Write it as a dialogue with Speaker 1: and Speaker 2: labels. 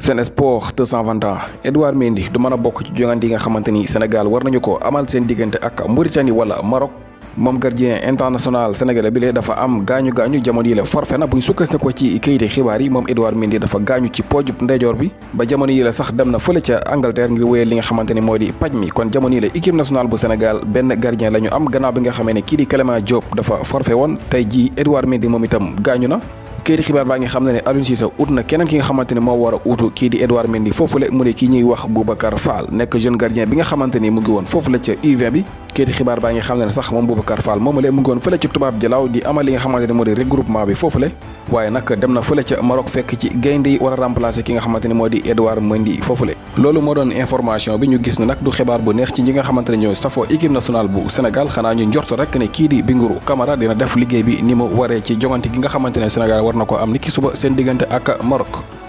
Speaker 1: Sen Sport 220 ans Edouard Mendy du mën a bokk ci jongante yi nga xamante ni Sénégal war nañu ko amal seen diggante ak Mauritanie wala Maroc moom gardien international sénégalais bi lee dafa am gaañu jamono yi la forfait na bu ñu sukkandikoo ci kayiti xibaar yi moom Edouard Mendy dafa gaañu ci poojub ndeyjoor bi ba jamono yi la sax dem na fële ca Angleterre ngir wéyal li nga xamante ni moo di paj mi kon jamono yi la équipe nationale bu Sénégal benn gardien la ñu am gannaaw bi nga xamee ne kii di Clément Diop dafa forfait woon tey jii Edouard Mendy moom itam gaañu na. kayiti xibaar baa ngi xam ne Aliou Cissé ut na keneen ki nga xamante ni moo war a uutu kii di Edouard Mendy foofule mu ne kii ñuy wax Boubacar Fall nekk jeune gardien bi nga xamante ni mu ngi woon foofule ca U20 bi kayiti xibaar baa ngi xam ne sax moom Boubacar Fall moomule mu ngi woon fële ca tubaab jalaaw di amal li nga xamante ni moo di regroupement bi foofule waaye nag dem na fële ca Maroc fekk ci gaynde yi war a remplacer ki nga xamante ni moo di Edouard Mendy foofule loolu moo doon information bi ñu gis ne nag du xibaar bu neex ci ñi nga xamante ne ñooy safoo équipe nationale bu Sénégal xanaa ñu njort rek ne kii di Bingourou Kamara dina def liggéey bi ni mu waree ci jongante gi nga xamante ne Sénégal war na ko am ni ki suba seen diggante ak Maroc.